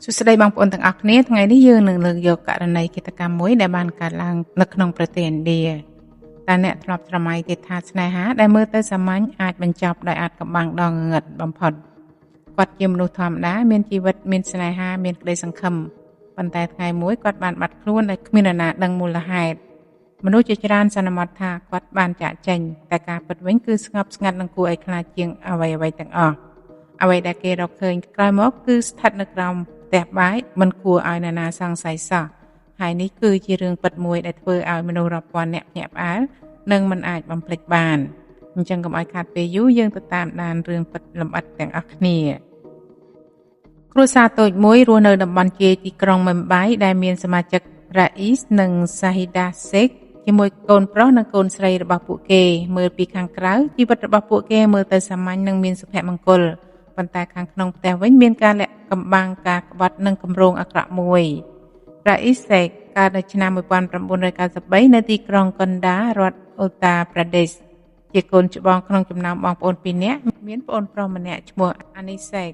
សួស្តីបងប្អូនទាំងអស់គ្នាថ្ងៃនេះយើងនឹងលើកយកករណីឃាតកម្មមួយដែលបានកើតឡើងនៅក្នុងប្រទេសឥណ្ឌាតើអ្នកធ្លាប់ស្រមៃទេថាស្នេហាដែលមើលទៅសាមញ្ញអាចបញ្ចប់ដោយអាថ៌កំបាំងដ៏ងងឹតបំផុតគាត់ជាមនុស្សធម្មតាមានជីវិតមានស្នេហាមានក្តីសង្ឃឹមប៉ុន្តែថ្ងៃមួយគាត់បានបាត់ខ្លួនដោយគ្មាននរណាដឹងមូលហេតុមនុស្សជាច្រើនសន្មតថាគាត់បានចាកចេញតែការពិតវិញគឺស្ងប់ស្ងាត់និងគួរឲ្យខ្លាចជាងអ្វីៗទាំងអស់អ្វីដែលគេរកឃើញក្រោយមកគឺស្ថិតនៅក្រោមផ្ទះបាយមិនគួរឲ្យនរណាសង្ស័យសោះហើយនេះគឺជារឿងពិតមួយដែលធ្វើឲ្យមនុស្សរាប់ពាន់នាក់ភ្ញាក់ផ្អើលនិងមិនអាចបំភ្លេចបានអញ្ចឹងកុំឲ្យខាតពេលយូរយើងទៅតាមដានរឿងពិតលម្អិតទាំងអស់គ្នាគ្រួសារតូចមួយរស់នៅតំបន់ជាយទីក្រុងមុំបៃដែលមានសមាជិករ៉ាអ៊ីសនិងសាហ៊ីដាសេកជាមួយកូនប្រុសនិងកូនស្រីរបស់ពួកគេមើលពីខាងក្រៅជីវិតរបស់ពួកគេមើលទៅសាមញ្ញនិងមានសុភមង្គលប៉ុន្តែខាងក្នុងផ្ទះវិញមានការលាក់កំបាំងការក្បត់និងគម្រោងអាក្រក់មួយរ៉ាអ៊ីសេកកើតនៅឆ្នាំ1993នៅទីក្រុងកុនដារដ្ឋអូតាប្រាដេសជាកូនច្បងក្នុងចំណោមបងប្អូន2នាក់មានប្អូនប្រុសម្នាក់ឈ្មោះអានីសេក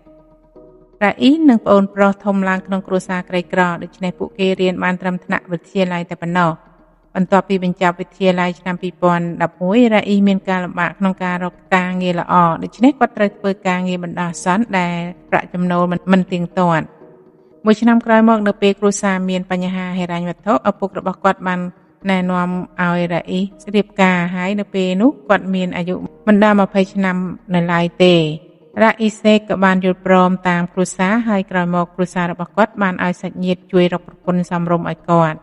រ៉ាអ៊ីនិងប្អូនប្រុសធំឡើងក្នុងគ្រួសារក្រីក្រដូច្នេះពួកគេរៀនបានត្រឹមថ្នាក់វិទ្យាល័យតែប៉ុណ្ណោះបន្ទាប់ពីបញ្ចប់វិទ្យាល័យឆ្នាំ2011រ៉ាអ៊ីមានការលំបាកក្នុងការរកការងារល្អដូច្នេះគាត់ត្រូវធ្វើការងារបណ្ដោះអាសន្នដែលប្រាក់ចំណូលមិនទៀងទាត់មួយឆ្នាំក្រោយមកនៅពេលគ្រួសារមានបញ្ហាហិរញ្ញវត្ថុឪពុករបស់គាត់បានណែនាំឲ្យរ៉ាអ៊ីរៀបការហើយនៅពេលនោះគាត់មានអាយុមិនដល់20ឆ្នាំនៅឡើយទេរ៉ាអ៊ីសេកក៏បានយល់ព្រមតាមគ្រួសារហើយក្រោយមកគ្រួសាររបស់គាត់បានឲ្យសាច់ញាតិជួយរកប្រពន្ធសមរម្យឲ្យគាត់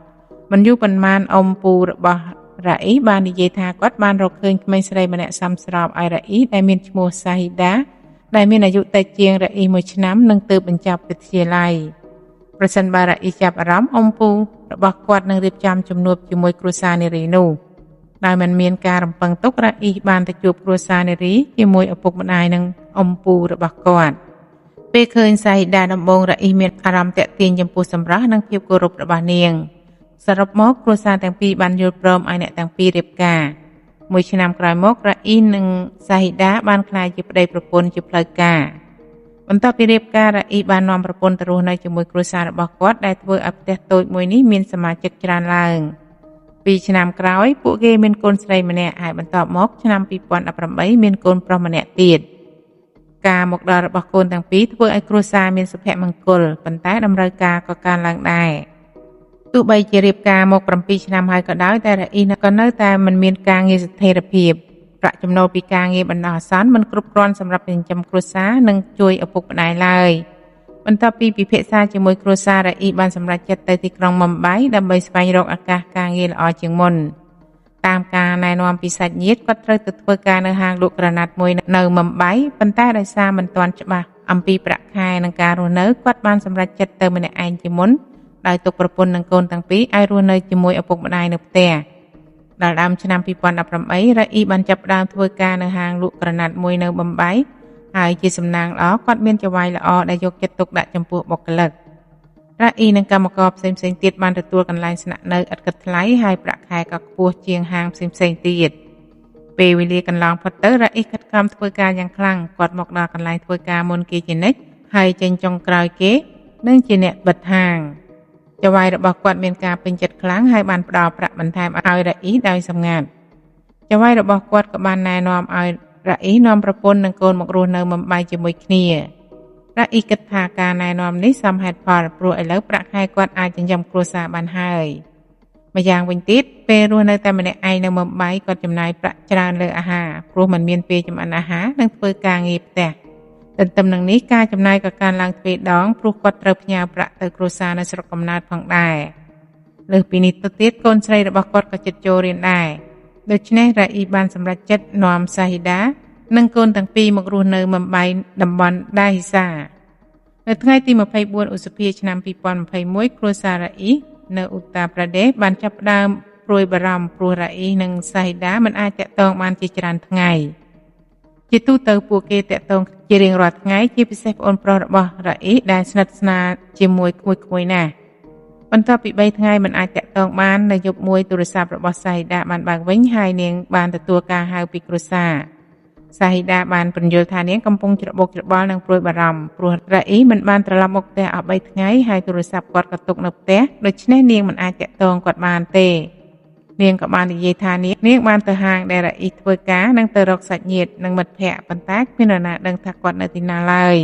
មិនយូរប៉ុន្មានអ៊ំពូរបស់រ៉ាអ៊ីបាននិយាយថាគាត់បានរកឃើញក្មេងស្រីម្នាក់សមស្របឲ្យរ៉ាអ៊ីដែលមានឈ្មោះសាហ៊ីដាដែលមានអាយុតិចជាងរ៉ាអ៊ីមួយឆ្នាំនិងទើបបញ្ចប់វិទ្យាល័យប្រសិនបើរ៉ាអ៊ីចាប់អារម្មណ៍អ៊ំពូរបស់គាត់នឹងរៀបចំជំនួបជាមួយគ្រួសារនារីនោះដោយមិនមានការរំពឹងទុករ៉ាអ៊ីបានទៅជួបគ្រួសារនារីជាមួយឪពុកម្ដាយនិងអ៊ំពូរបស់គាត់ពេលឃើញសាហ៊ីដាដំបូងរ៉ាអ៊ីមានអារម្មណ៍ទាក់ទាញចំពោះសម្រស់និងភាពគោរពរបស់នាងសរុបមកគ្រួសារទាំងពីរបានយល់ព្រមឲ្យអ្នកទាំងពីររៀបការមួយឆ្នាំក្រោយមករ៉ាអ៊ីនិងសាហ៊ីដាបានក្លាយជាប្តីប្រពន្ធជាផ្លូវការបន្ទាប់ពីរៀបការរ៉ាអ៊ីបាននាំប្រពន្ធទៅរស់នៅជាមួយគ្រួសាររបស់គាត់ដែលធ្វើឲ្យផ្ទះតូចមួយនេះមានសមាជិកច្រើនឡើងពីរឆ្នាំក្រោយពួកគេមានកូនស្រីម្នាក់ហើយបន្ទាប់មកឆ្នាំ2018មានកូនប្រុសម្នាក់ទៀតការមកដល់របស់កូនទាំងពីរធ្វើឲ្យគ្រួសារមានសុភមង្គលប៉ុន្តែតម្រូវការក៏កើនឡើងដែរទោះបីជារៀបការមក7ឆ្នាំហើយក៏ដោយតែរ៉ាអ៊ីក៏នៅតែមិនមានការងារស្ថិរភាពប្រាក់ចំណូលពីការងារបណ្ដោះអាសន្នមិនគ្រប់គ្រាន់សម្រាប់ចិញ្ចឹមគ្រួសារនិងជួយឪពុកម្ដាយឡើយបន្ទាប់ពីពិភាក្សាជាមួយគ្រួសាររ៉ាអ៊ីបានសម្រេចចិត្តទៅទីក្រុងមុំបៃដើម្បីស្វែងរកឱកាសការងារល្អជាងមុនតាមការណែនាំពីសាច់ញាតិគាត់ត្រូវទៅធ្វើការនៅហាងលក់ក្រណាត់មួយនៅមុំបៃប៉ុន្តែដោយសារមិនទាន់ច្បាស់អំពីប្រាក់ខែនិងការរស់នៅគាត់បានសម្រេចចិត្តទៅម្នាក់ឯងជាមុនដោយទុកប្រពន្ធនិងកូនទាំងពីរឲ្យរស់នៅជាមួយឪពុកម្ដាយនៅផ្ទះដល់ដើមឆ្នាំ2018រ៉ាអ៊ីបានចាប់ផ្ដើមធ្វើការនៅហាងលក់ក្រណាត់មួយនៅបំបៃហើយជាសំណាងល្អគាត់មានចៅហ្វាយល្អដែលយកចិត្តទុកដាក់ចំពោះបុគ្គលិករ៉ាអ៊ីនិងកម្មករផ្សេងៗទៀតបានទទួលកន្លែងស្នាក់នៅឥតគិតថ្លៃហើយប្រាក់ខែក៏ខ្ពស់ជាងហាងផ្សេងៗទៀតពេលវេលាកន្លងផុតទៅរ៉ាអ៊ីខិតខំធ្វើការយ៉ាងខ្លាំងគាត់មកដល់កន្លែងធ្វើការមុនគេជានិច្ចហើយចេញចុងក្រោយគេនិងជាអ្នកបិទហាងចៅហ្វាយរបស់គាត់មានការពេញចិត្តខ្លាំងហើយបានផ្ដល់ប្រាក់បន្ថែមឲ្យរ៉ាអ៊ីដោយសម្ងាត់ចៅហ្វាយរបស់គាត់ក៏បានណែនាំឲ្យរ៉ាអ៊ីនាំប្រពន្ធនិងកូនមករស់នៅមុំបៃជាមួយគ្នារ៉ាអ៊ីគិតថាការណែនាំនេះសមហេតុផលព្រោះឥឡូវប្រាក់ខែគាត់អាចចិញ្ចឹមគ្រួសារបានហើយម្យ៉ាងវិញទៀតពេលរស់នៅតែម្នាក់ឯងនៅមុំបៃគាត់ចំណាយប្រាក់ច្រើនលើអាហារព្រោះមិនមានពេលចម្អិនអាហារនិងធ្វើការងារផ្ទះទន្ទឹមនឹងនេះការចំណាយក៏កើនឡើងទ្វេដងព្រោះគាត់ត្រូវផ្ញើប្រាក់ទៅគ្រួសារនៅស្រុកកំណើតផងដែរលើសពីនេះទៅទៀតកូនស្រីរបស់គាត់ក៏ជិតចូលរៀនដែរដូច្នេះរ៉ាអ៊ីបានសម្រេចចិត្តនាំសាហ៊ីដានិងកូនទាំងពីរមករស់នៅមុំបៃតំបន់ដាហ៊ីសានៅថ្ងៃទី24ឧសភាឆ្នាំ2021គ្រួសាររ៉ាអ៊ីនៅឧតាប្រាដេសបានចាប់ផ្ដើមព្រួយបារម្ភព្រោះរ៉ាអ៊ីនិងសាហ៊ីដាមិនអាចទាក់ទងបានជាច្រើនថ្ងៃជាទូទៅពួកគេទាក់ទងជារៀងរាល់ថ្ងៃជាពិសេសប្អូនប្រុសរបស់រ៉ាអ៊ីដែលស្និទ្ធស្នាលជាមួយក្មួយៗណាស់បន្ទាប់ពី3ថ្ងៃមិនអាចទាក់ទងបាននៅយប់មួយទូរស័ព្ទរបស់សាហ៊ីដាបានបើកវិញហើយនាងបានទទួលការហៅពីគ្រួសារ សាហ៊ីដាបានពន្យល់ថានាងកំពុងច្របូកច្របល់និងព្រួយបារម្ភព្រោះរ៉ាអ៊ីមិនបានត្រឡប់មកផ្ទះអស់3ថ្ងៃហើយទូរស័ព្ទគាត់ក៏ទុកនៅផ្ទះដូច្នេះនាងមិនអាចទាក់ទងគាត់បានទេនាងក៏បាននិយាយថានាងបានទៅហាងដែលរ៉ាអ៊ីធ្វើការនិងទៅរកសាច់ញាតិនិងមិត្តភ័ក្តិប៉ុន្តែគ្មាននរណាដឹងថាគាត់នៅទីណាឡើយ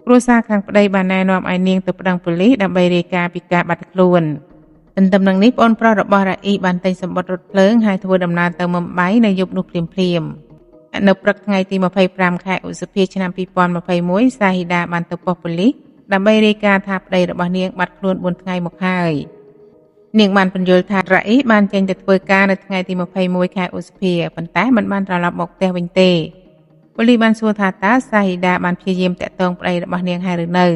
គ្រួសារខាងប្តីបានណែនាំឲ្យនាងទៅប្តឹងប៉ូលីសដើម្បីរាយការណ៍ពីការបាត់ខ្លួនទន្ទឹមនឹងនេះប្អូនប្រុសរបស់រ៉ាអ៊ីបានទិញសំបុត្ររថភ្លើងហើយធ្វើដំណើរទៅមុំបៃនៅយប់នោះភ្លាមៗនៅព្រឹកថ្ងៃទី25ខែឧសភាឆ្នាំ2021សាហ៊ីដាបានទៅប៉ុស្តិ៍ប៉ូលីសដើម្បីរាយការណ៍ថាប្តីរបស់នាងបាត់ខ្លួន4ថ្ងៃមកហើយនាងបានពន្យល់ថារ៉ាអ៊ីបានចេញទៅធ្វើការនៅថ្ងៃទី21ខែឧសភាប៉ុន្តែមិនបានត្រឡប់មកផ្ទះវិញទេប៉ូលីសបានសួរថាតើសាហ៊ីដាបានព្យាយាមទាក់ទងប្តីរបស់នាងហើយឬនៅ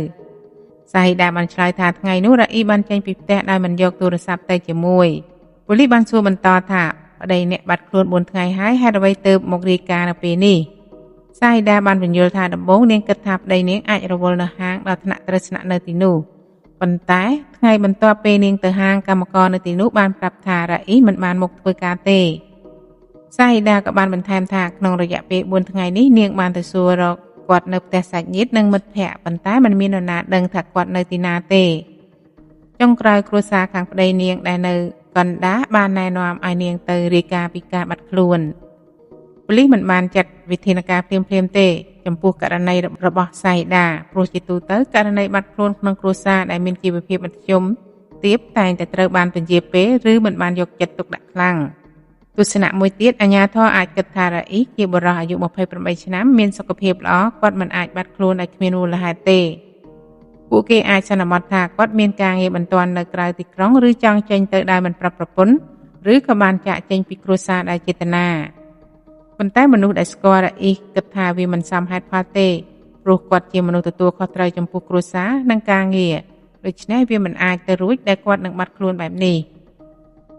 សាហ៊ីដាបានឆ្លើយថាថ្ងៃនោះរ៉ាអ៊ីបានចេញពីផ្ទះដោយមិនយកទូរស័ព្ទទៅជាមួយប៉ូលីសបានសួរបន្តថាប្តីអ្នកបាត់ខ្លួន4ថ្ងៃហើយហេតុអ្វីទើបមករាយការណ៍នៅពេលនេះសាហ៊ីដាបានពន្យល់ថាដំបូងនាងគិតថាប្តីនាងអាចរវល់នៅហាងដល់ថ្នាក់ត្រូវស្នាក់នៅទីនោះប៉ុន្តែថ្ងៃបន្ទាប់ពេលនាងទៅហាងកម្មករនៅទីនោះបានប្រាប់ថារ៉ាអ៊ីមិនបានមកធ្វើការទេសាហ៊ីដាក៏បានបន្ថែមថាក្នុងរយៈពេល4ថ្ងៃនេះនាងបានទៅសួររកគាត់នៅផ្ទះសាច់ញាតិនិងមិត្តភ័ក្តិប៉ុន្តែមិនមាននរណាដឹងថាគាត់នៅទីណាទេចុងក្រោយគ្រួសារខាងប្តីនាងដែលនៅកណ្ដាបានណែនាំឲ្យនាងទៅរាយការណ៍ពីការបាត់ខ្លួនប៉ូលីសមិនបានចាត់វិធានការភ្លាមៗទេចំពោះករណីរបស់សាហ៊ីដាព្រោះជាទូទៅករណីបាត់ខ្លួនក្នុងគ្រួសារដែលមានជីវភាពមធ្យមទាបតែងតែត្រូវបានពន្យាពេលឬមិនបានយកចិត្តទុកដាក់ខ្លាំងទស្សនៈមួយទៀតអាជ្ញាធរអាចគិតថារ៉ាអ៊ីជាបុរសអាយុ28ឆ្នាំមានសុខភាពល្អគាត់មិនអាចបាត់ខ្លួនដោយគ្មានមូលហេតុទេពួកគេអាចសន្មតថាគាត់មានការងារបន្ទាន់នៅក្រៅទីក្រុងឬចង់ចេញទៅដោយមិនប្រាប់ប្រពន្ធឬក៏បានចាកចេញពីគ្រួសារដោយចេតនាប៉ុន្តែមនុស្សដែលស្គាល់រ៉ាអ៊ីគិតថាវាមិនសមហេតុផលទេព្រោះគាត់ជាមនុស្សទទួលខុសត្រូវចំពោះគ្រួសារនិងការងារដូច្នេះវាមិនអាចទៅរួចដែលគាត់នឹងបាត់ខ្លួនបែបនេះ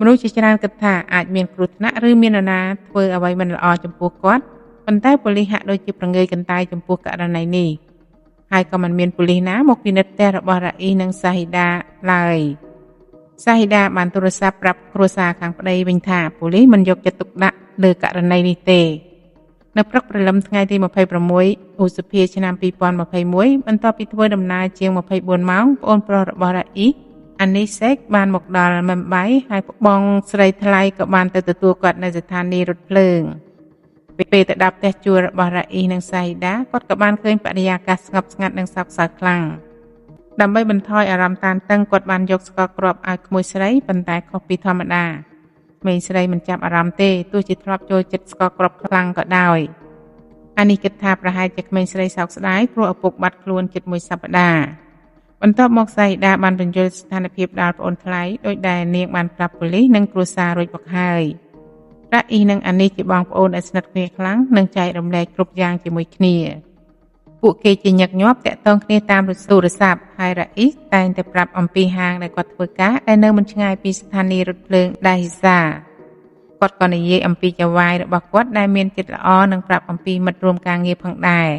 មនុស្សជាច្រើនគិតថាអាចមានគ្រោះថ្នាក់ឬមាននរណាធ្វើអ្វីមិនល្អចំពោះគាត់ប៉ុន្តែប៉ូលីសហាក់ដូចជាប្រងើយកន្តើយចំពោះករណីនេះហើយក៏មិនមានប៉ូលីសណាមកពិនិត្យផ្ទះរបស់រ៉ាអ៊ីនិងសាហ៊ីដាឡើយសាហ៊ីដាបានទូរស័ព្ទប្រាប់គ្រួសារខាងប្តីវិញថាប៉ូលីសមិនយកចិត្តទុកដាក់លើករណីនេះទេនៅព្រឹកព្រលឹមថ្ងៃទី26ឧសភាឆ្នាំ2021បន្ទាប់ពីធ្វើដំណើរជាង24ម៉ោងប្អូនប្រុសរបស់រ៉ាអ៊ីអានីសេកបានមកដល់មុំបៃហើយបងស្រីថ្លៃក៏បានទៅទទួលគាត់នៅស្ថានីយ៍រថភ្លើងពេលទៅដល់ផ្ទះជួលរបស់រ៉ាអ៊ីនិងសាហ៊ីដាគាត់ក៏បានឃើញបរិយាកាសស្ងប់ស្ងាត់និងសោកសៅខ្លាំងដើម្បីបន្ថយអារម្មណ៍តានតឹងគាត់បានយកស្ករគ្រាប់ឲ្យក្មួយស្រីប៉ុន្តែខុសពីធម្មតាក្មេងស្រីមិនចាប់អារម្មណ៍ទេទោះជាធ្លាប់ចូលចិត្តស្ករគ្រាប់ខ្លាំងក៏ដោយអានេះគិតថាប្រហែលជាក្មេងស្រីសោកស្ដាយព្រោះឪពុកបាត់ខ្លួនជិតមួយសប្តាហ៍បន្ទាប់មកសាហ៊ីដាបានបញ្យល់ស្ថានភាពដល់ប្អូនថ្លៃដោយដែលនាងបានប្រាប់ប៉ូលីសនិងគ្រួសាររួចមកហើយរ៉ាអ៊ីនិងអានេះជាបងប្អូនដែលស្និទ្ធគ្នាខ្លាំងនិងចែករំលែកគ្រប់យ៉ាងជាមួយគ្នាពួកគេជាញឹកញាប់ទាក់ទងគ្នាតាមទូរស័ព្ទហើយរ៉ាអ៊ីតែងតែប្រាប់អំពីហាងដែលគាត់ធ្វើការដែលនៅមិនឆ្ងាយពីស្ថានីយ៍រថភ្លើងដាហ៊ីសាគាត់ក៏និយាយអំពីចៅហ្វាយរបស់គាត់ដែលមានចិត្តល្អនិងប្រាប់អំពីមិត្តរួមការងារផងដែរ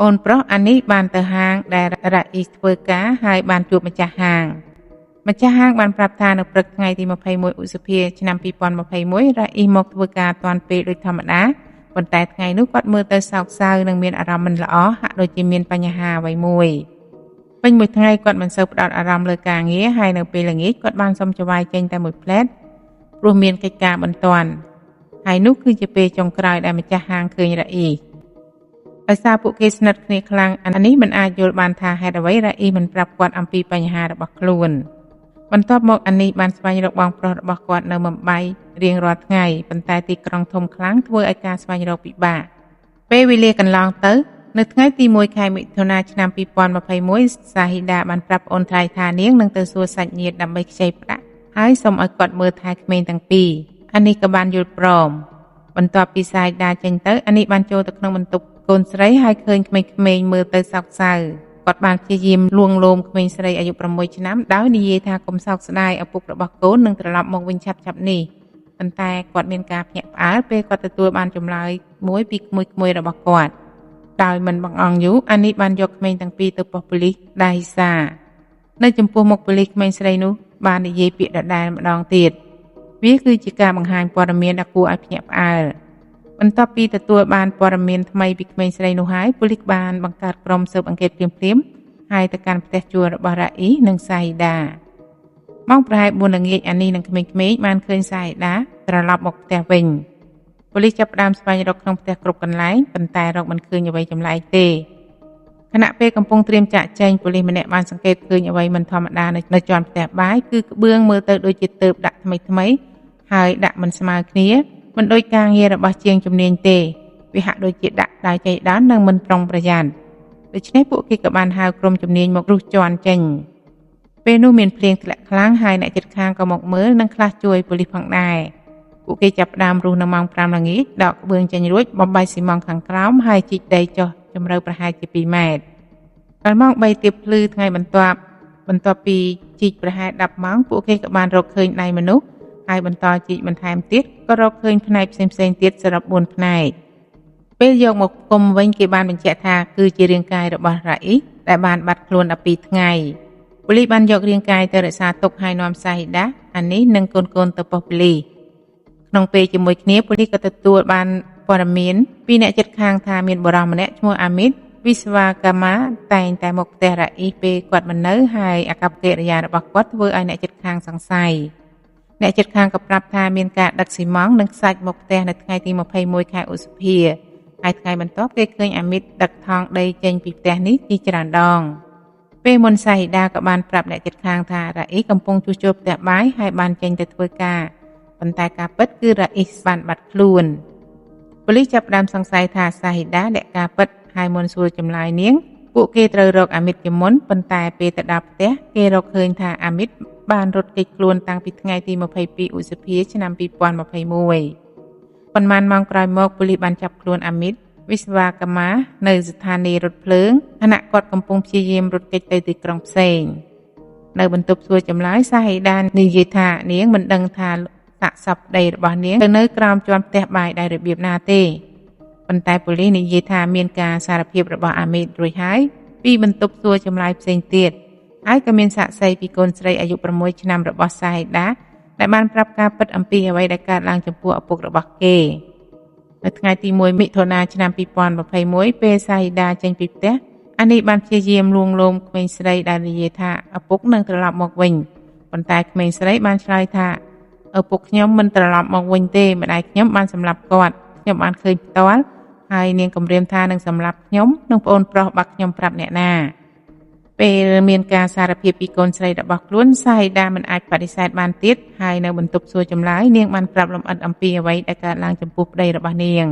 អូនប្រុសអានេះបានទៅហាងដែលរ៉ាអ៊ីធ្វើការហើយបានជួបម្ចាស់ហាងម្ចាស់ហាងបានប្រាប់ថានៅព្រឹកថ្ងៃទី21ឧសភាឆ្នាំ2021រ៉ាអ៊ីមកធ្វើការទាន់ពេលដូចធម្មតាប៉ុន្តែថ្ងៃនោះគាត់មើលទៅសោកសៅនិងមានអារម្មណ៍មិនល្អហាក់ដូចជាមានបញ្ហាអ្វីមួយពេញមួយថ្ងៃគាត់មិនសូវផ្ដោតអារម្មណ៍លើការងារហើយនៅពេលល្ងាចគាត់បានសុំចៅហ្វាយចេញតែមួយភ្លែតព្រោះមានកិច្ចការបន្ទាន់ហើយនោះគឺជាពេលចុងក្រោយដែលម្ចាស់ហាងឃើញរ៉ាអ៊ីដោយសារពួកគេស្និទ្ធគ្នាខ្លាំងអានេះមិនអាចយល់បានថាហេតុអ្វីរ៉ាអ៊ីមិនប្រាប់គាត់អំពីបញ្ហារបស់ខ្លួនបន្ទាប់មកអានេះបានស្វែងរកបងប្រុសរបស់គាត់នៅមុំបៃរៀងរាល់ថ្ងៃប៉ុន្តែទីក្រុងធំខ្លាំងធ្វើឲ្យការស្វែងរកពិបាកពេលវេលាកន្លងទៅនៅថ្ងៃទី1ខែមិថុនាឆ្នាំ2021សាហ៊ីដាបានប្រាប់អូនថ្លៃថានាងនឹងទៅសួរសាច់ញាតិដើម្បីខ្ចីប្រាក់ហើយសូមឲ្យគាត់មើលថែក្មេងទាំងពីរអានេះក៏បានយល់ព្រមបន្ទាប់ពីសាហ៊ីដាចេញទៅអានេះបានចូលទៅក្នុងបន្ទប់កូនស្រីហើយឃើញក្មេងៗមើលទៅសោកសៅគាត់បានព្យាយាមលួងលោមក្មេងស្រីអាយុ6ឆ្នាំដោយនិយាយថាកុំសោកស្ដាយឪពុករបស់កូននឹងត្រឡប់មកវិញឆាប់ៗនេះប៉ុន្តែគាត់មានការភ្ញាក់ផ្អើលពេលគាត់ទទួលបានចម្លើយមួយពីក្មួយៗរបស់គាត់ដោយមិនបង្អង់យូរអានេះបានយកក្មេងទាំងពីរទៅប៉ុស្តិ៍ប៉ូលីសដាហ៊ីសានៅចំពោះមុខប៉ូលីសក្មេងស្រីនោះបាននិយាយពាក្យដដែលម្ដងទៀតវាគឺជាការបង្ហាញព័ត៌មានដ៏គួរឲ្យភ្ញាក់ផ្អើល បន្ទាប់ពីទទួលបានព័ត៌មានថ្មីពីក្មេងស្រីនោះហើយប៉ូលីសបានបង្កើតក្រុមស៊ើបអង្កេតភ្លាមៗហើយទៅកាន់ផ្ទះជួលរបស់រ៉ាអ៊ីនិងសាហ៊ីដាម៉ោងប្រហែល4ល្ងាចអានីនិងក្មេងៗបានឃើញសាហ៊ីដាត្រឡប់មកផ្ទះវិញប៉ូលីសចាប់ផ្ដើមស្វែងរកក្នុងផ្ទះគ្រប់កន្លែងប៉ុន្តែរកមិនឃើញអ្វីចម្លែកទេខណៈពេលកំពុងត្រៀមចាកចែងប៉ូលីសម្នាក់បានសង្កេតឃើញអ្វីមិនធម្មតានៅជាន់ផ្ទះបាយគឺក្បឿងមើលទៅដូចជាទើបដាក់ថ្មីៗហើយដាក់មិនស្មើគ្នាមិនដូចការងាររបស់ជាងជំនាញទេវាហាក់ដូចជាដាក់ដោយចៃដន្យនិងមិនប្រុងប្រយ័ត្នដូច្នេះពួកគេក៏បានហៅក្រុមជំនាញមករុះជាន់ចេញពេលនោះមានភ្លៀងធ្លាក់ខ្លាំងហើយអ្នកជិតខាងក៏មកមើលនិងខ្លះជួយប៉ូលីសផងដែរពួកគេចាប់ផ្ដើមរុះនៅម៉ោង5ល្ងាចដកក្បឿងចេញរួចបំបែកស៊ីម៉ង់ខាងក្រោមហើយជីកដីចុះជម្រៅប្រហែលជា2ម៉ែត្រដល់ម៉ោង3ទៀបភ្លឺថ្ងៃបន្ទាប់ពីជីកប្រហែល10ម៉ោងពួកគេក៏បានរកឃើញដៃមនុស្សហើយបន្តជីកបន្ថែមទៀតក៏រកឃើញផ្នែកផ្សេងៗទៀតសរុប4ផ្នែកពេលយកមកគុំវិញគេបានបញ្ជាក់ថាគឺជារាងកាយរបស់រ៉ាអ៊ីដែលបានបាត់ខ្លួន12ថ្ងៃប៉ូលីសបានយករាងកាយទៅរក្សាទុកហើយនាំសាហ៊ីដាអានេះនិងកូនៗទៅប៉ុស្តិ៍ប៉ូលីសក្នុងពេលជាមួយគ្នាប៉ូលីសក៏ទទួលបានព័ត៌មានពីអ្នកជិតខាងថាមានបុរសម្នាក់ឈ្មោះអាមីតវិស្វាកាម៉ាតែងតែមកផ្ទះរ៉ាអ៊ីពេលគាត់មិននៅហើយអាកប្បកិរិយារបស់គាត់ធ្វើឲ្យអ្នកជិតខាងសង្ស័យអ្នកជិតខាងក៏ប្រាប់ថាមានការដឹកស៊ីម៉ង់និងខ្សាច់មកផ្ទះនៅថ្ងៃទី21ខែឧសភាហើយថ្ងៃបន្ទាប់គេឃើញអាមីតដឹកថង់ដីចេញពីផ្ទះនេះជាច្រើនដងពេលមុនសាហ៊ីដាក៏បានប្រាប់អ្នកជិតខាងថារ៉ាអ៊ីកំពុងជួសជុលផ្ទះបាយហើយបានចេញទៅធ្វើការប៉ុន្តែការពិតគឺរ៉ាអ៊ីបានបាត់ខ្លួនប៉ូលីសចាប់ផ្ដើមសង្ស័យថាសាហ៊ីដាលាក់ការពិតហើយមុនសួរចម្លើយនាងពួកគេត្រូវរកអាមីតជាមុនប៉ុន្តែពេលទៅដល់ផ្ទះគេរកឃើញថាអាមីតបានរត់គេចខ្លួនតាំងពីថ្ងៃទី22ឧសភាឆ្នាំ2021ប៉ុន្មានម៉ោងក្រោយមកប៉ូលីសបានចាប់ខ្លួនអាមីតវិស្វាកាម៉ានៅស្ថានីយ៍រថភ្លើងខណៈគាត់កំពុងព្យាយាមរត់គេចទៅទីក្រុងផ្សេងនៅបន្ទប់សួរចម្លើយសាហ៊ីដានិយាយថានាងមិនដឹងថាសាកសពប្តីរបស់នាងទៅនៅក្រោមជាន់ផ្ទះបាយដោយរបៀបណាទេប៉ុន្តែប៉ូលីសនិយាយថាមានការសារភាពរបស់អាមីតរួចហើយពីបន្ទប់សួរចម្លើយផ្សេងទៀតហើយក៏មានសាក្សីពីកូនស្រីអាយុ6ឆ្នាំរបស់សាហ៊ីដាដែលបានប្រាប់ការពិតអំពីអ្វីដែលកើតឡើងចំពោះឪពុករបស់គេនៅថ្ងៃទី1មិថុនាឆ្នាំ2021ពេលសាហ៊ីដាចេញពីផ្ទះអានេះបានព្យាយាមលួងលោមក្មេងស្រីដែលនិយាយថាឪពុកនឹងត្រឡប់មកវិញប៉ុន្តែក្មេងស្រីបានឆ្លើយថាឪពុកខ្ញុំមិនត្រឡប់មកវិញទេម្ដាយខ្ញុំបានសម្លាប់គាត់ខ្ញុំបានឃើញផ្ទាល់ហើយនាងគំរាមថានឹងសម្លាប់ខ្ញុំនិងប្អូនប្រុសបើខ្ញុំប្រាប់អ្នកណាពេលមានការសារភាពពីកូនស្រីរបស់ខ្លួនសាហ៊ីដាមិនអាចបដិសេធបានទៀតហើយនៅបន្ទប់សួរចម្លើយនាងបានប្រាប់លម្អិតអំពីអ្វីដែលកើតឡើងចំពោះប្តីរបស់នាង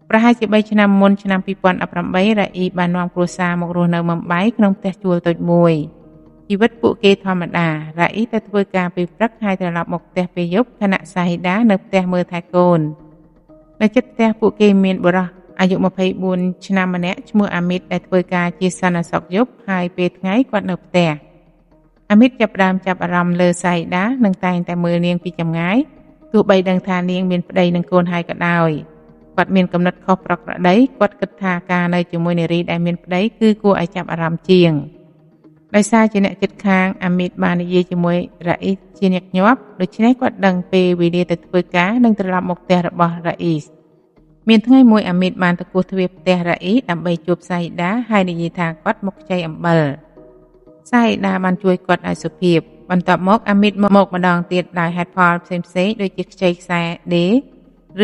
ប្រហែលជា3ឆ្នាំមុនឆ្នាំ2018រ៉ាអ៊ីបាននាំគ្រួសារមករស់នៅមុំបៃក្នុងផ្ទះជួលតូចមួយជីវិតពួកគេធម្មតារ៉ាអ៊ីទៅធ្វើការពេលព្រឹកហើយត្រឡប់មកផ្ទះពេលយប់ខណៈសាហ៊ីដានៅផ្ទះមើលថែកូននៅជិតផ្ទះពួកគេមានបុរសអាយុ24ឆ្នាំម្នាក់ឈ្មោះអាមីតដែលធ្វើការជាសន្តិសុខយប់ហើយពេលថ្ងៃគាត់នៅផ្ទះអាមីតចាប់ផ្ដើមចាប់អារម្មណ៍លើសាហ៊ីដានិងតែងតែមើលនាងពីចម្ងាយទោះបីដឹងថានាងមានប្តីនិងកូនហើយក៏ដោយគាត់មានកំណត់ខុសប្រក្រតីគាត់គិតថាការនៅជាមួយនារីដែលមានប្តីគឺគួរឲ្យចាប់អារម្មណ៍ជាងដោយសារជាអ្នកជិតខាងអាមីតបាននិយាយជាមួយរ៉ាអ៊ីសជាញឹកញាប់ដូច្នេះគាត់ដឹងពេលវេលាទៅធ្វើការនិងត្រឡប់មកផ្ទះរបស់រ៉ាអ៊ីសមានថ្ងៃមួយអាមីតបានទៅគោះទ្វារផ្ទះរ៉ាអ៊ីដើម្បីជួបសាហ៊ីដាហើយនិយាយថាគាត់មកខ្ចីអំបិលសាហ៊ីដាបានជួយគាត់ឲ្យសុភាពបន្ទាប់មកអាមីតមកម្ដងទៀតដោយហេតុផលផ្សេងៗដូចជាខ្ចីខ្សែដេ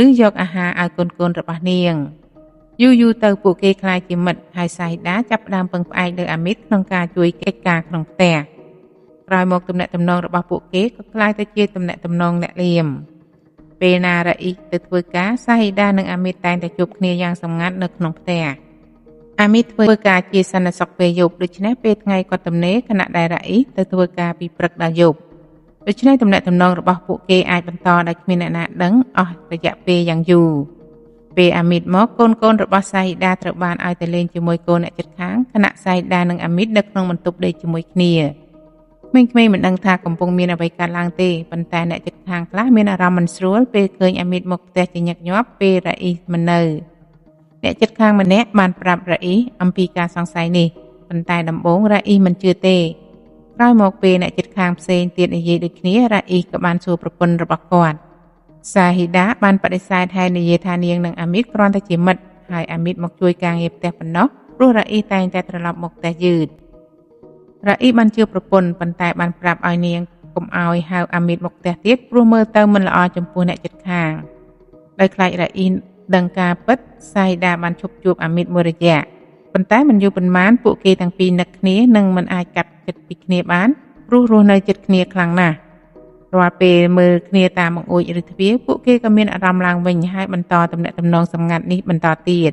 ឬយកអាហារឲ្យកូនៗរបស់នាងយូរៗទៅពួកគេក្លាយជាមិត្តហើយសាហ៊ីដាចាប់ផ្ដើមពឹងផ្អែកលើអាមីតក្នុងការជួយកិច្ចការក្នុងផ្ទះក្រោយមកទំនាក់ទំនងរបស់ពួកគេក៏ក្លាយទៅជាទំនាក់ទំនងអ្នកលៀមពេលណារ៉ាអ៊ីទៅធ្វើការសាហ៊ីដានិងអាមីតតែងតែជួបគ្នាយ៉ាងសម្ងាត់នៅក្នុងផ្ទះអាមីតធ្វើការជាសន្តិសុខពេលយប់ដូច្នេះពេលថ្ងៃគាត់ទំនេរខណៈដែលរ៉ាអ៊ីទៅធ្វើការពីព្រឹកដល់យប់ដូច្នេះទំនាក់ទំនងរបស់ពួកគេអាចបន្តដោយគ្មានអ្នកណាដឹងអស់រយៈពេលយ៉ាងយូរពេលអាមីតមកកូនៗរបស់សាហ៊ីដាត្រូវបានឲ្យទៅលេងជាមួយកូនអ្នកជិតខាងខណៈសាហ៊ីដានិងអាមីតនៅក្នុងបន្ទប់ដេកជាមួយគ្នាក្មេងៗមិនដឹងថាកំពុងមានអ្វីកើតឡើងទេប៉ុន្តែអ្នកជិតខាងខ្លះមានអារម្មណ៍មិនស្រួលពេលឃើញអាមីតមកផ្ទះជាញឹកញាប់ពេលរ៉ាអ៊ីមិននៅអ្នកជិតខាងម្នាក់បានប្រាប់រ៉ាអ៊ីអំពីការសង្ស័យនេះប៉ុន្តែដំបូងរ៉ាអ៊ីមិនជឿទេក្រោយមកពេលអ្នកជិតខាងផ្សេងទៀតនិយាយដូចគ្នារ៉ាអ៊ីក៏បានសួរប្រពន្ធរបស់គាត់ សាហ៊ីដាបានបដិសេធហើយនិយាយថានាងនិងអាមីតគ្រាន់តែជាមិត្តហើយអាមីតមកជួយការងារផ្ទះប៉ុណ្ណោះព្រោះរ៉ាអ៊ីតែងតែត្រឡប់មកផ្ទះយឺតរ៉ាអ៊ីបានជឿប្រពន្ធប៉ុន្តែបានប្រាប់ឲ្យនាងកុំឲ្យហៅអាមីតមកផ្ទះទៀតព្រោះមើលទៅមិនល្អចំពោះអ្នកជិតខាងដោយខ្លាចរ៉ាអ៊ីដឹងការពិតសាហ៊ីដាបានឈប់ជួបអាមីតមួយរយៈប៉ុន្តែមិនយូរប៉ុន្មានពួកគេទាំងពីរនឹកគ្នានិងមិនអាចកាត់ចិត្តពីគ្នាបានព្រោះរស់នៅជិតគ្នាខ្លាំងណាស់រាល់ពេលមើលគ្នាតាមបង្អួចឬទ្វារពួកគេក៏មានអារម្មណ៍ឡើងវិញហើយបន្តទំនាក់ទំនងសម្ងាត់នេះបន្តទៀត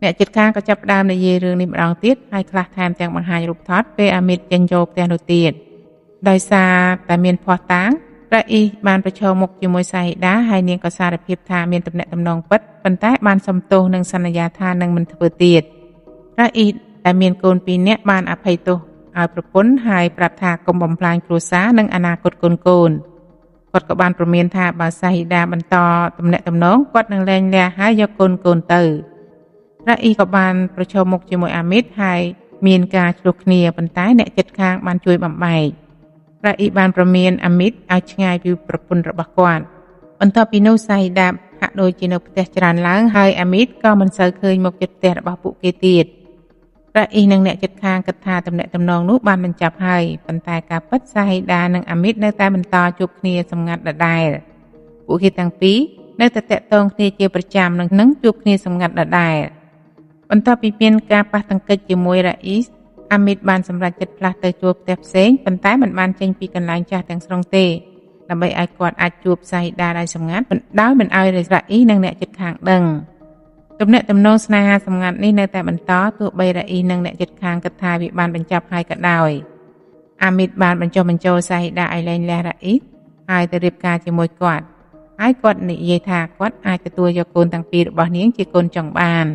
អ្នកជិតខាងក៏ចាប់ផ្ដើមនិយាយរឿងនេះម្ដងទៀតហើយខ្លះថែមទាំងបង្ហាញរូបថតពេលអាមីតចេញចូលផ្ទះនោះទៀតដោយសារតែមានភស្តុតាងរ៉ាអ៊ីបានប្រឈមមុខជាមួយសាហ៊ីដាហើយនាងក៏សារភាពថាមានទំនាក់ទំនងពិតប៉ុន្តែបានសុំទោសនិងសន្យាថានឹងមិនធ្វើទៀតរ៉ាអ៊ីដែលមានកូនពីរនាក់បានអភ័យទោសឲ្យប្រពន្ធហើយប្រាប់ថាកុំបំផ្លាញគ្រួសារនិងអនាគតកូនគាត់ក៏បានព្រមានថាបើសាហ៊ីដាបន្តទំនាក់ទំនងគាត់នឹងលែងលះហើយយកកូនទៅរ៉ាអ៊ីក៏បានប្រឈមមុខជាមួយអាមីតហើយមានការឆ្លោះគ្នាប៉ុន្តែអ្នកជិតខាងបានជួយបំបែករ៉ាអ៊ីបានព្រមានអាមីតឲ្យឆ្ងាយពីប្រពន្ធរបស់គាត់បន្ទាប់ពីនោះសាហ៊ីដាហាក់ដូចជានៅផ្ទះច្រើនឡើងហើយអាមីតក៏មិនសូវឃើញមកជិតផ្ទះរបស់ពួកគេទៀតរ៉ាអ៊ីនិងអ្នកជិតខាងគិតថាទំនាក់ទំនងនោះបានបញ្ចប់ហើយប៉ុន្តែការពិតសាហ៊ីដានិងអាមីតនៅតែបន្តជួបគ្នាសម្ងាត់ដដែលពួកគេទាំងពីរនៅតែតាក់ទងគ្នាជាប្រចាំនិងជួបគ្នាសម្ងាត់ដដែលបន្ទាប់ពីមានការប៉ះទង្គិចជាមួយរ៉ាអ៊ីអាមីតបានសម្រេចចិត្តផ្លាស់ទៅជួលផ្ទះផ្សេងប៉ុន្តែមិនបានចេញពីកន្លែងចាស់ទាំងស្រុងទេដើម្បីឲ្យគាត់អាចជួបសាហ៊ីដាដោយសម្ងាត់ដោយមិនឲ្យរ៉ាអ៊ីនិងអ្នកជិតខាងដឹងទំនាក់ទំនងស្នេហាសម្ងាត់នេះនៅតែបន្តទោះបីរ៉ាអ៊ីនិងអ្នកជិតខាងគិតថាវាបានបញ្ចប់ហើយក៏ដោយអាមីតបានបញ្ចុះបញ្ចូលសាហ៊ីដាឲ្យលែងលះរ៉ាអ៊ីហើយទៅរៀបការជាមួយគាត់ហើយគាត់និយាយថាគាត់អាចទទួលយកកូនទាំងពីររបស់នាងជាកូនចង់បាន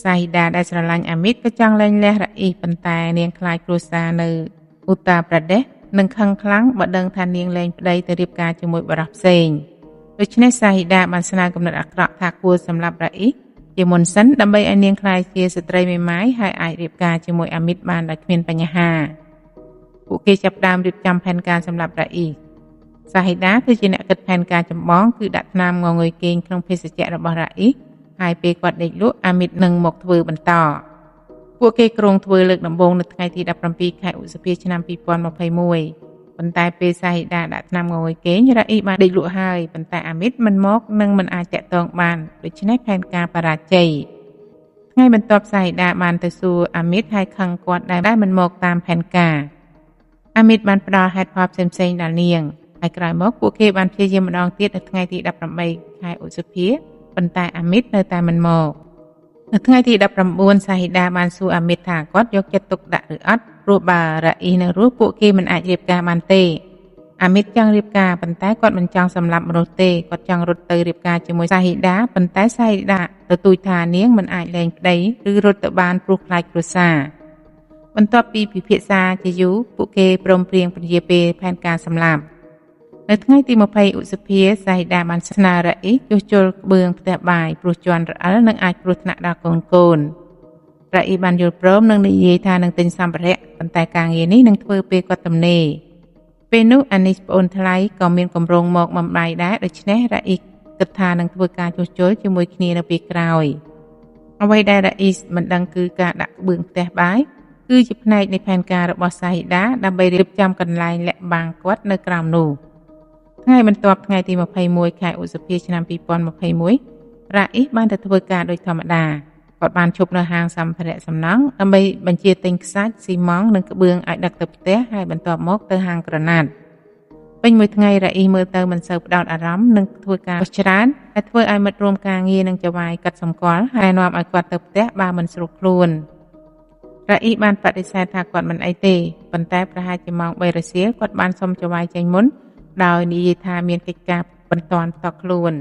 សាហ៊ីដាដែលស្រឡាញ់អាមីតក៏ចង់លែងលះរ៉ាអ៊ីប៉ុន្តែនាងខ្លាចគ្រួសារនៅអ៊ូតាប្រាដេសនឹងខឹងខ្លាំងបើដឹងថានាងលែងប្តីទៅរៀបការជាមួយបុរសផ្សេងដូច្នេះសាហ៊ីដាបានស្នើគំនិតអាក្រក់ថាគួរសម្លាប់រ៉ាអ៊ីជាមុនសិនដើម្បីឲ្យនាងក្លាយជាស្ត្រីមេម៉ាយហើយអាចរៀបការជាមួយអាមីតបានដោយគ្មានបញ្ហាពួកគេចាប់ផ្ដើមរៀបចំផែនការសម្រាប់រ៉ាអ៊ីសាហ៊ីដាគឺជាអ្នកគិតផែនការចម្បងគឺដាក់ថ្នាំងងុយគេងក្នុងភេសជ្ជៈរបស់រ៉ាអ៊ីហើយពេលគាត់ដេកលក់អាមីតនឹងមកធ្វើបន្តពួកគេគ្រោងធ្វើលើកដំបូងនៅថ្ងៃទី17ខែឧសភាឆ្នាំ2021ប៉ុន្តែពេលសាហ៊ីដាដាក់ថ្នាំងងុយគេងរ៉ាអ៊ីបានដេកលក់ហើយប៉ុន្តែអាមីតមិនមកនិងមិនអាចតាក់ទងបានដូច្នេះផែនការបរាជ័យថ្ងៃបន្ទាប់សាហ៊ីដាបានទៅសួរអាមីតហើយខឹងគាត់ដែលមិនមកតាមផែនការអាមីតបានផ្ដល់ហេតុផលផ្សេងៗដល់នាងហើយក្រោយមកពួកគេបានព្យាយាមម្ដងទៀតនៅថ្ងៃទី18ខែឧសភាប៉ុន្តែអាមីតនៅតែមិនមកនៅថ្ងៃទី19សាហ៊ីដាបានសួរអាមីតថាគាត់យកចិត្តទុកដាក់ឬអត់ព្រោះបើរ៉ាអ៊ីនៅរស់ពួកគេមិនអាចរៀបការបានទេអាមីតចង់រៀបការប៉ុន្តែគាត់មិនចង់សម្លាប់មនុស្សទេគាត់ចង់រត់ទៅរៀបការជាមួយសាហ៊ីដាប៉ុន្តែសាហ៊ីដាទទូចថានាងមិនអាចលែងប្តីឬរត់ទៅបានព្រោះខ្លាចគ្រួសារបន្ទាប់ពីពិភាក្សាជាយូរពួកគេព្រមព្រៀងពន្យាពេលផែនការសម្លាប់នៅថ្ងៃទី20ឧសភាសាហ៊ីដាបានស្នើរ៉ាអ៊ីជួសជុលក្បឿងផ្ទះបាយព្រោះជាន់រអិលនិងអាចគ្រោះថ្នាក់ដល់កូនរ៉ាអ៊ីបានយល់ព្រមនិងនិយាយថានឹងទិញសម្ភារៈប៉ុន្តែការងារនេះនឹងធ្វើពេលគាត់ទំនេរពេលនោះអានីសប្អូនថ្លៃក៏មានគម្រោងមកបំបីដែរដូច្នេះរ៉ាអ៊ីគិតថានឹងធ្វើការជួសជុលជាមួយគ្នានៅពេលក្រោយអ្វីដែលរ៉ាអ៊ីមិនដឹងគឺការដាក់ក្បឿងផ្ទះបាយគឺជាផ្នែកនៃផែនការរបស់សាហ៊ីដាដើម្បីរៀបចំកន្លែងលាក់បាំងគាត់នៅក្រោមនោះថ្ងៃបន្ទាប់ថ្ងៃទី21ខែឧសភាឆ្នាំ2021រ៉ាអ៊ីបានទៅធ្វើការដូចធម្មតាគាត់បានឈប់នៅហាងសម្ភារៈសំណង់ដើម្បីបញ្ជាទិញខ្សាច់ស៊ីម៉ង់និងក្បឿងឲ្យដឹកទៅផ្ទះហើយបន្ទាប់មកទៅហាងក្រណាត់ពេញមួយថ្ងៃរ៉ាអ៊ីមើលទៅមិនសូវផ្ដោតអារម្មណ៍និងធ្វើការច្រើនដែលធ្វើឲ្យមិត្តរួមការងារនិងចៅហ្វាយកាត់សម្គាល់ហើយនាំឲ្យគាត់ទៅផ្ទះបើមិនស្រួលខ្លួនរ៉ាអ៊ីបានបដិសេធថាគាត់មិនអីទេប៉ុន្តែប្រហែលជាម៉ោង3រសៀលគាត់បានសុំចៅហ្វាយចេញមុនដោយនិយាយថាមានកិច្ចការបន្ទាន់តខ្លួន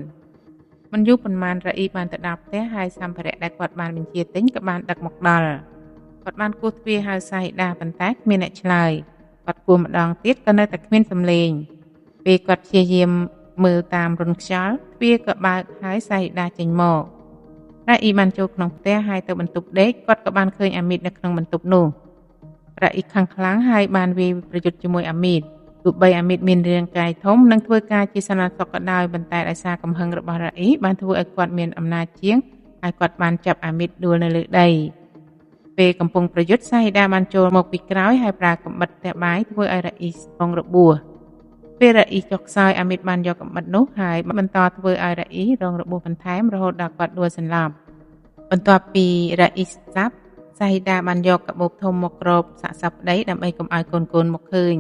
មិនយូរប៉ុន្មានរ៉ាអ៊ីបានទៅដល់ផ្ទះហើយសម្ភារៈដែលគាត់បានបញ្ជាទិញក៏បានដឹកមកដល់គាត់បានគោះទ្វារហៅសាហ៊ីដាប៉ុន្តែគ្មានអ្នកឆ្លើយគាត់គោះម្ដងទៀតក៏នៅតែគ្មានសំឡេងពេលគាត់ព្យាយាមមើលតាមរន្ធខ្យល់ទ្វារក៏បើកហើយសាហ៊ីដាចេញមករ៉ាអ៊ីបានចូលក្នុងផ្ទះហើយទៅបន្ទប់ដេកគាត់ក៏បានឃើញអាមីតនៅក្នុងបន្ទប់នោះរ៉ាអ៊ីខឹងខ្លាំងហើយបានវាយប្រយុទ្ធជាមួយអាមីត ទោះបីអាមីតមានរាងកាយធំនិងធ្វើការជាសន្តិសុខក៏ដោយប៉ុន្តែដោយសារកំហឹងរបស់រ៉ាអ៊ីបានធ្វើឲ្យគាត់មានអំណាចជាងហើយគាត់បានចាប់អាមីតដួលនៅលើដីពេលកំពុងប្រយុទ្ធសាហ៊ីដាបានចូលមកពីក្រោយហើយប្រើកាំបិតផ្ទះបាយធ្វើឲ្យរ៉ាអ៊ីរងរបួសពេលរ៉ាអ៊ីចុះខ្សោយអាមីតបានយកកាំបិតនោះហើយបន្តធ្វើឲ្យរ៉ាអ៊ីរងរបួសបន្ថែមរហូតដល់គាត់ដួលសន្លប់បន្ទាប់ពីរ៉ាអ៊ីស្លាប់សាហ៊ីដាបានយកកាបូបធំមកគ្របសាកសពប្តីដើម្បីកុំឲ្យកូនៗមកឃើញ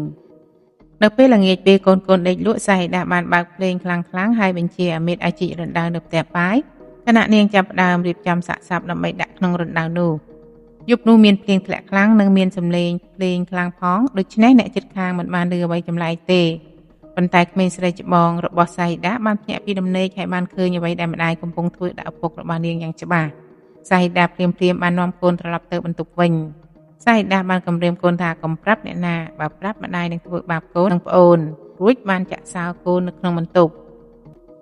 នៅពេលល្ងាចពេលកូនៗដេកលក់សាហ៊ីដាបានបើកភ្លេងខ្លាំងៗហើយបញ្ជាអាមីតឲ្យជីករណ្ដៅនៅផ្ទះបាយខណៈនាងចាប់ផ្ដើមរៀបចំសាកសពដើម្បីដាក់ក្នុងរណ្ដៅនោះយប់នោះមានភ្លៀងធ្លាក់ខ្លាំងនិងមានសំឡេងភ្លេងខ្លាំងផងដូច្នេះអ្នកជិតខាងមិនបានឮអ្វីចម្លែកទេប៉ុន្តែក្មេងស្រីច្បងរបស់សាហ៊ីដាបានភ្ញាក់ពីដំណេកហើយបានឃើញអ្វីដែលម្ដាយកំពុងធ្វើដាក់ឪពុករបស់នាងយ៉ាងច្បាស់សាហ៊ីដាភ្លាមៗបាននាំកូនត្រឡប់ទៅបន្ទប់វិញសាហ៊ីដាបានគំរាមកូនថាកុំប្រាប់អ្នកណាបើប្រាប់ម្ដាយនឹងធ្វើបាបកូននិងប្អូនរួចបានចាក់សោកូននៅក្នុងបន្ទប់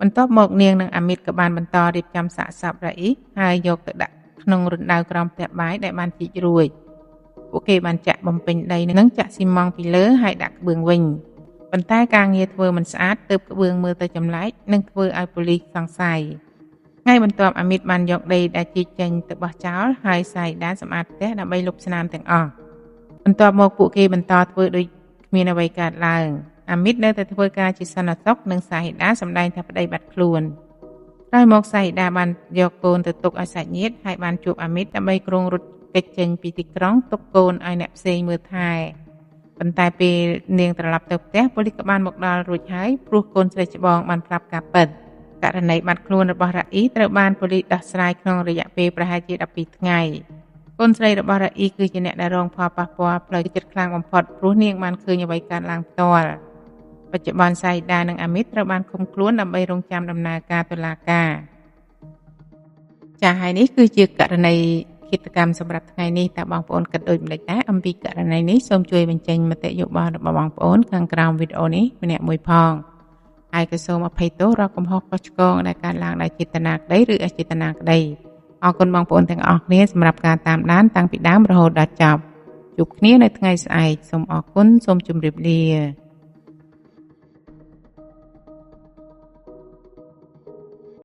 បន្ទាប់មកនាងនិងអាមីតក៏បានបន្តរៀបចំសាកសពរ៉ាអ៊ីហើយយកទៅដាក់ក្នុងរណ្ដៅក្រោមផ្ទះបាយដែលបានជីករួចពួកគេបានចាក់បំពេញដីនិងចាក់ស៊ីម៉ងពីលើហើយដាក់ក្បឿងវិញប៉ុន្តែការងារធ្វើមិនស្អាតទើបក្បឿងមើលទៅចម្លែកនិងធ្វើឲ្យប៉ូលីសសង្ស័យថ្ងៃបន្ទាប់អាមីតបានយកដីដែលជីកចេញទៅបោះចោលហើយសាយដាសម្អាតផ្ទះដើម្បីលុបស្នាមទាំងអស់បន្ទាប់មកពួកគេបន្តធ្វើដូចគ្មានអ្វីកើតឡើងអាមីតនៅតែធ្វើការជាសន្តិសុខនិងសាហ៊ីដាសម្ដែងថាប្តីបាត់ខ្លួនក្រោយមកសាហ៊ីដាបានយកកូនទៅទុកឲ្យសាច់ញាតិហើយបានជួបអាមីតដើម្បីគ្រោងរត់គេចចេញពីទីក្រុងទុកកូនឲ្យអ្នកផ្សេងមើលថែប៉ុន្តែពេលនាងត្រឡប់ទៅផ្ទះប៉ូលីសក៏បានមកដល់រួចហើយព្រោះកូនស្រីច្បងបានប្រាប់ការពិតករណីបាត់ខ្លួនរបស់រ៉ាអ៊ីត្រូវបានប៉ូលីសដោះស្រាយក្នុងរយៈពេលប្រហែលជា12ថ្ងៃកូនស្រីរបស់រ៉ាអ៊ីគឺជាអ្នកដែលរងផលប៉ះពាល់ផ្លូវចិត្តខ្លាំងបំផុតព្រោះនាងបានឃើញអ្វីកើតឡើងផ្ទាល់បច្ចុប្បន្នសាយដានិងអាមីតត្រូវបានឃុំខ្លួនដើម្បីរងចាំដំណើរការតុលាការចា៎ហើយនេះគឺជាករណីឃាតកម្មសម្រាប់ថ្ងៃនេះតើបងប្អូនគិតដូចម្តេចដែរអំពីករណីនេះសូមជួយបញ្ចេញមតិយោបល់របស់បងប្អូនខាងក្រោមវីដេអូនេះម្នាក់មួយផងហើយក៏សូមអភ័យទោសរាល់កំហុសខុសឆ្គងដែលកើតឡើងដោយចេតនាក្តីឬអចេតនាក្តីអរគុណបងប្អូនទាំងអស់គ្នាសម្រាប់ការតាមដានតាំងពីដើមរហូតដល់ចប់ជួបគ្នានៅថ្ងៃស្អែកសូមអរគុណសូមជម្រាបលា